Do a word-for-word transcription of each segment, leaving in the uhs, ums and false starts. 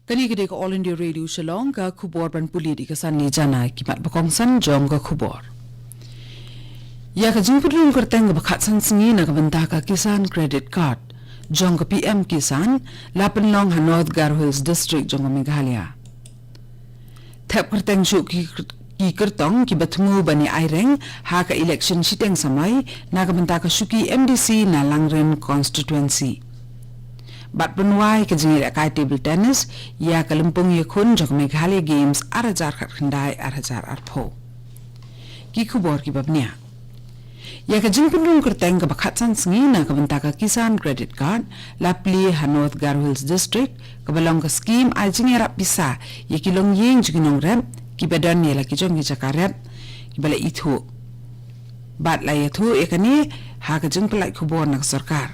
Kane ka dei ka All India Radio Shillong, ka khubor ban pule da ka Sanli Jana. Ki mat ba kongsan jong ka khubor. Ïa ka jingpynrung kyrteng kaba khatsan sngi na ka bynta ka Kisan Credit Card jong ka P M Kisan la pynlong ha North Garo Hills District jong ka Meghalaya. Thep kyrteng shuh ki, ki kyrtong kiba thmu ban ïa aireng ha ka election shiteng samoi na ka bynta ka shuki M D C na Langrin Constituency. Bad pynwai ka jingïalehkai table tennis ïa ka lympung ïakhun jong ka Meghalaya Games ar hajar khatkhyndai ar hajar arphew. Ki khubor kiba bniah. Ïa ka jingpynrung kyrteng kaba khatsan sngi na ka bynta ka Kisan Credit Card la plie ha North Garo Hills District, kaba long ka skim ai jingïarap pisa ïa ki longïing jong ki nongrep kiba don ïa la ki jong ki jaka rep kiba la ithuh. Bad la ïathuh ïa kane ha ka jingpynlait khubor na ka sorkar.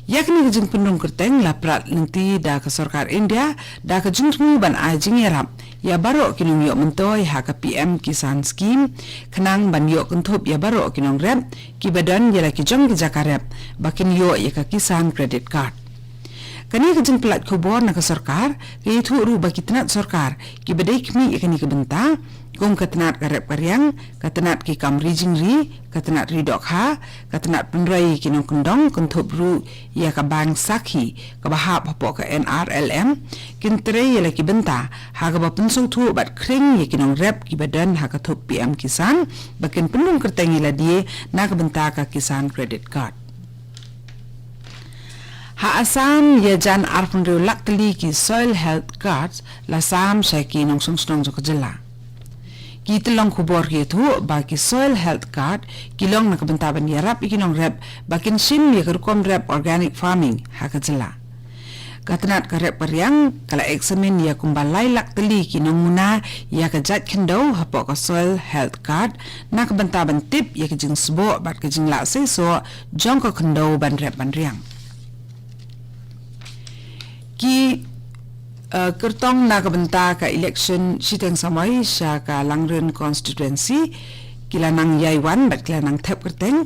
Ïa kane ka jingpynrung kyrteng la prat lynti da ka sorkar India da ka jingthmu ban ai jingïarap ïa baroh ki nongïoh myntoi ha ka P M Kisan Scheme, khnang ban ïoh kynthup ïa baroh ki nongrep kiba don ïa la ki jong ki jaka rep ba kin ïoh ïa ka Kisan Credit Card. Kane ka jingpynlait khubor na ka sorkar ka ïathuh ruh ba ki tnat sorkar kiba dei khmih ïa kane ka bynta, kum ka tnat ka rep ka riang, ka tnat ki kam ri jingri, ka tnat ri dohkha, ka tnat pynroi ki nongkyndong, kynthup ruh ïa ka Bank Sakhi kaba hap hapoh ka N R L M, kin trei ïa la ki bynta ha kaba pynsngewthuh bad khring ïa ki nongrep kiba don ha ka thup P M Kisan ba kin pynrung kyrteng ïa lade na ka bynta ka Kisan Credit Card. Ha Assam, ïa jan arphew hynriew lak tylli ki Soil Health Cards la sam sha ki nongshong shnong jong ka jylla. Ki tyllong khubor ki ïathuh ba ki Soil Health Card ki long na ka bynta ban ïarap ïa ki nongrep ba kin shim ïa ka rukom rep organic farming ha ka jylla. Ka tnat ka rep ka riang ka la eksamin ïa kumba lai lak tylli ki nongmuna ïa ka jait khyndew hapoh ka Soil Health Card na ka bynta ban tip ïa ka jingsboh bad ka jinglah seisoh jong ka khyndew ban rep ban riang. Ki, eh, kyrtong na ka bynta ka election shiteng samoi sha ka Langrin Constituency ki la nang ïai wan bad ki la nang thep kyrteng.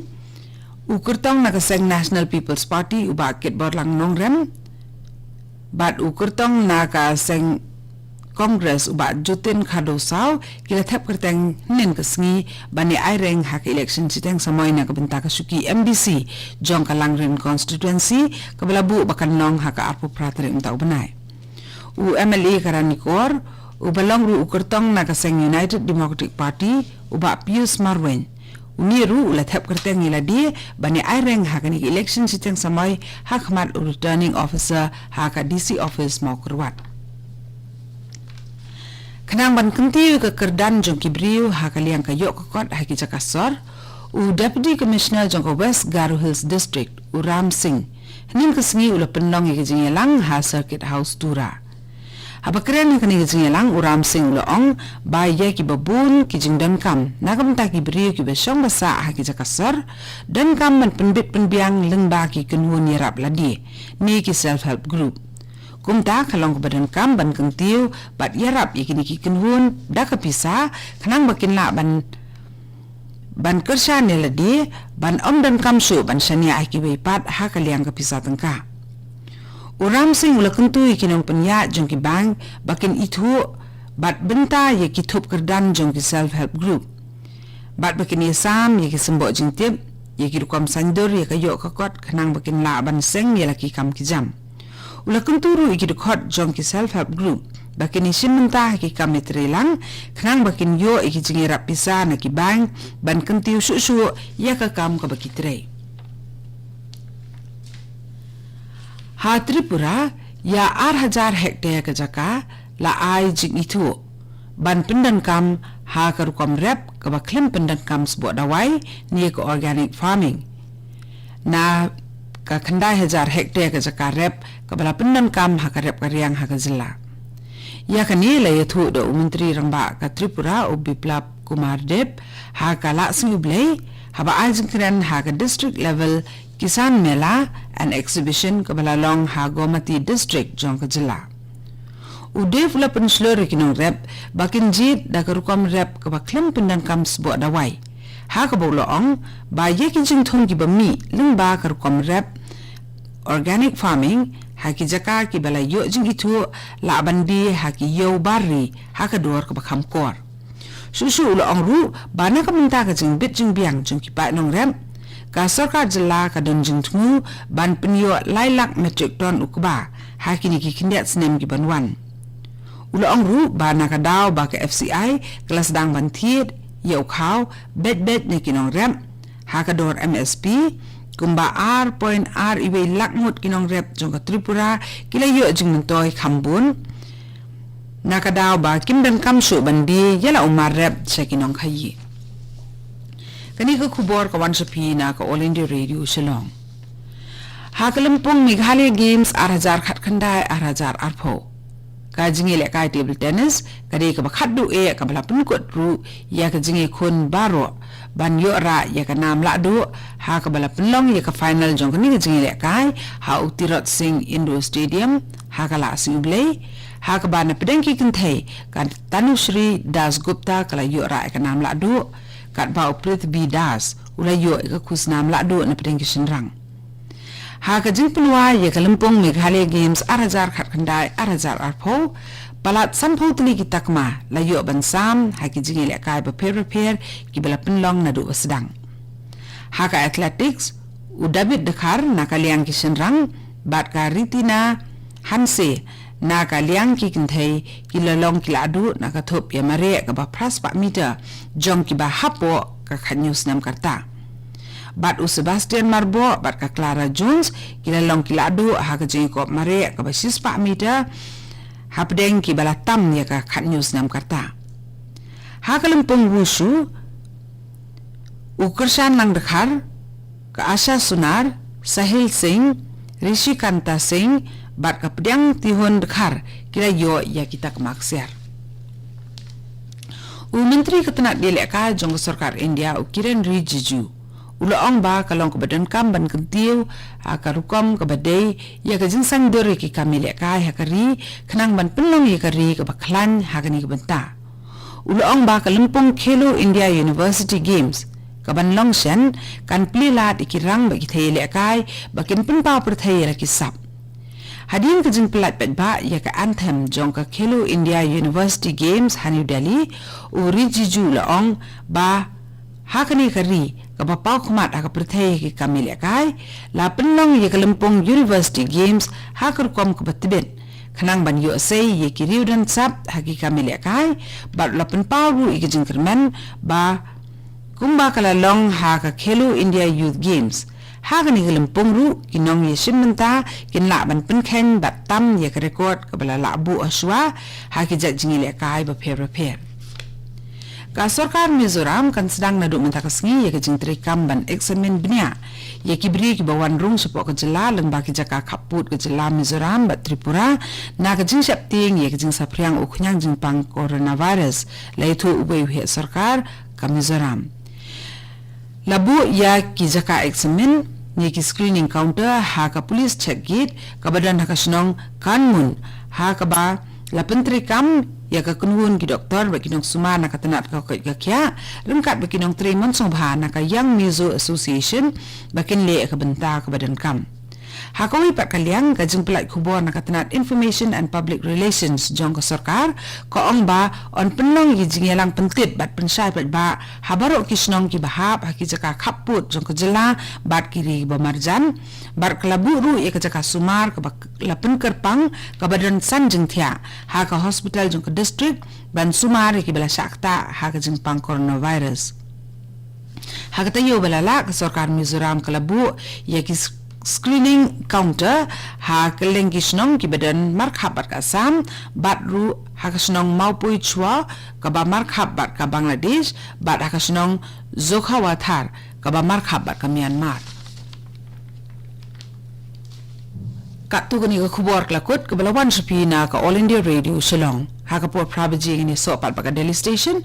U kyrtong na ka seng National People's Party u Bah Kitborlang Nongrem bad u kyrtong na ka seng Congress u Bah Jutin Khadusau ki la thep kyrteng hynnin ka sngi ban ïa aireng ha ka election shiteng samoi na ka bynta ka shuki M D C jong ka Langrin Constituency kaba la buh ba kan long ha ka arphew phra tarik mynta u bnai. U M L A ka Ranikor uba long ruh u kyrtong na ka seng United Democratic Party u Bah Pius Marwein, une ruh u la thep kyrteng ïa lade ban ïa aireng ha kane ka election shiteng samoi ha khmat u Returning Officer ha ka D C Office Mawkyrwat. Khnang ban kyntiew ka kyrdan jong ki briew ha ka liang ka ïoh ka kot ha ki jaka sor, u Deputy Commissioner jong ka West Garo Hills District u Ram Singh hynnin ka sngi u la pynlong ïa ka jingïalang ha Circuit House Tura. Haba kren ha kane ka jingïalang u Ram Singh u la ong ba ïa kiba bun ki jingdonkam na ka bynta ki briew kiba shong ba sah ha ki jaka sor, donkam ban pynbit pynbiang lyngba ki kynhun ïarap lade ne ki self help group. Kumta ka long kaba donkam ban kyntiew bad ïarap ïa kine ki kynhun da ka pisa khnang ba kin lah ban ban kyrshan ïa lade ban ym donkam shuh ban shaniah ha kiwei pat ha ka liang ka pisa tyngka. U Ram Singh u la kyntu ïa ki nongpynïaid jong ki bank ba kin ithuh bad bynta ïa ki thup kyrdan jong ki self help group bad ba kin ïasam ïa ki symboh jingtip, ïa ki rukom saiñdur ïa ka ïoh ka kot khnang ba kin lah ban seng ïa la ki kam ki jam. U la kyntu ruh ïa ki dkhot jong ki self help group ba kin ïashim bynta ha ki kam ïatreilang khnang ba kin ïoh ïa ki jingïarap pisa na ki bank ban kyntiew shuh shuh ïa ka kam kaba ki trei. Ha Tripura, ïa ar hajar hektar ka jaka la ai jingithuh ban pyndonkam ha ka rukom rep kaba khlem pyndonkam sboh dawai ne ka organic farming. Na ka khyndai hajar hektar ka jaka rep kaba la pyndonkam ha ka rep ka riang ha ka jylla. Ïa kane la ïathuh da u Myntri Rangbah ka Tripura u Biplab Kumar Deb ha ka Lad Sngi U Blei haba ai jingkren ha ka District Level Kisan Mela and Exhibition kaba la long ha Gomati District jong ka jylla. U Deb u la pynshlur ïa ki nongrep ba kin jied da ka rukom rep kaba khlem pyndonkam sboh dawai, ha kaba u la ong ba ïa ki jingthung kiba mih lyngba ka rukom rep organic farming ha ki jaka kiba la ïoh jingithuh lah ban die ha ki ïew bar ri ha ka dor kaba kham kor. Shuh shuh u la ong ruh ba na ka bynta ka jingbit jingbiang jong ki paid nongrep, ka sorkar jylla ka don jingthmu ban pynïoh lai lak metric ton u kba ha kine ki khyndiat snem ki ban wan. U la ong ruh ba na ka daw ba ka F C I ka la sdang ban thied ïa u khaw beit beit na ki nongrep ha ka dor M S P, kumba ar point ar wei lak ngut ki nongrep jong ka Tripura ki la ïoh jingmyntoi kham bun na ka daw ba kim donkam shuh ban die ïa la u mar rep sha ki nongkhaïi. Kane ka khubor ka wan sha phi na ka All India Radio Shillong. Ha ka lympung Meghalaya Games ar hajar khatkhyndai ar hajar arphew, ka jingïalehkai table tennis ka dei kaba khatduh eh kaba la pynkut ruh ïa ka jingïakhun baroh ban ïoh rah ïa ka nam lahduh, ha kaba la pynlong ïa ka final jong kane ka jingïalehkai ha u Tirot Singh Indoor Stadium ha ka Lahsing U Blei, ha kaba na pdeng ki kynthei ka Tanushri Das Gupta ka la ïoh rah ïa ka nam lahduh, katba u Prithvi Das u la ïoh ïa ka khusnam lahduh na pdeng ki shynrang. Ha ka jingpynwai ïa ka lympung Meghalaya Games ar hajar khatkhyndai ar hajar arphew, palat sanphew tylli ki takma la ïoh ban sam ha ki jingïalehkai bapher bapher kiba la pynlong naduh ba sdang. Ha ka athletics, u David Dkhar na ka liang ki shynrang bad ka Ritina Hanse na ka liang ki kynthei ki la long ki lahduh na ka thup ïa mareh kaba phra spah meter jong kiba hapoh ka khathynñiew snem ka rta. Bad u Sebastian Marboh bad ka Clara Jones ki la long ki lahduh ha ka jingïakop mareh kaba shi spah meter hapdeng kiba la tam ïa ka khathynñiew snem ka rta. Ha ka lympung wushu, u Kyrshan Langdkhar, ka Asha Sunar, Sahil Singh, Rishikanta Singh bad ka Pdiang Tihun Dkhar ki la ïoh ïa ki takma ksiar. U Myntri ka tnat ïalehkai jong ka sorkar India, u Kiren Rijiju, u la ong ba ka long kaba donkam ban kyntiew ha ka rukom kaba dei ïa ka jingsaiñdur ïa ki kam ïalehkai ha ka ri, khnang ban pynlong ïa ka ri kaba khlaiñ ha kane ka bynta. U la ong ba ka lympung Khelo India University Games kaban long shen kan plie lad ïa ki rang bad ki thei ïalehkai ba kin pynpaw pyrthei ïa la ki sap. Hadien ka jingpyllait paidbah ïa ka anthem jong ka Khelo India University Games ha New Delhi, u Rijiju u la ong ba ha kane ka ri kaba paw khmat ha ka pyrthei ha ki kam ïalehkai, la pynlong ïa ka lympung University Games ha ka rukom kaba tbit, khnang ban ïoh sei ïa ki riew don sap ha ki kam ïalehkai, bad la pynpaw ruh ïa ka jingkyrmen ba kumba ka la long ha ka Khelo India Youth Games, ha kane ka lympung ruh ki nongïashim bynta kin lah ban pynkheiñ bad tam ïa ka record kaba la lah buh ha shuwa ha ki jait jingïalehkai bapher bapher. Ka sorkar Mizoram kan sdang naduh mynta ka sngi ïa ka jingtrei kam ban eksamin bniah ïa ki briew kiba wan rung shapoh ka jylla lyngba ki jaka khappud ka jylla Mizoram bad Tripura, na ka jingsheptieng ïa ka jingsaphriang u khñiang jingpang coronavirus, la ïathuh uwei u heh sorkar ka Mizoram. La buh ïa ki jaka eksamin ne ki screening counter ha ka police check gate kaba don ha ka shnong Kanmun, ha kaba la pyntreikam ïa ka kynhun ki doktor bad ki nongsumar na ka tnat ka koit ka khiah, ryngkat bad ki nongtrei mon sngewbha na ka Young Mizo Association ba kin leh ïa ka bynta kaba donkam. Ha kawei pat ka liang, ka jingpyllait khubor na ka tnat Information and Public Relations jong ka sorkar ka ong ba yn pynlong ïa ki jingïalang pyntit bad pynshai paidbah ha baroh ki shnong kiba hap ha ki jaka khappud jong ka jylla bad ki ri ba marjan, bad ka la buh ruh ïa ka jaka sumar kaba la pynkyrpang kaba don san jingthiah ha ka hospital jong ka district ban sumar ïa kiba la shah ktah ha ka jingpang coronavirus. Ha ka taïew ba la leit, ka sorkar Mizoram ka la buh ïa ki s-, screening counter ha kylleng ki shnong kiba don markhap bad ka Assam, bad ruh ha ka shnong Mawpui Chua kaba markhap bad ka Bangladesh, bad ha ka shnong Zokhawthar kaba markhap bad ka Myanmar. Katto katne ka khubor ka la kut kaba la wan sha phi na ka All India Radio Shillong. Ha ka por phra baje ngin ïasoh pat bad ka Delhi Station.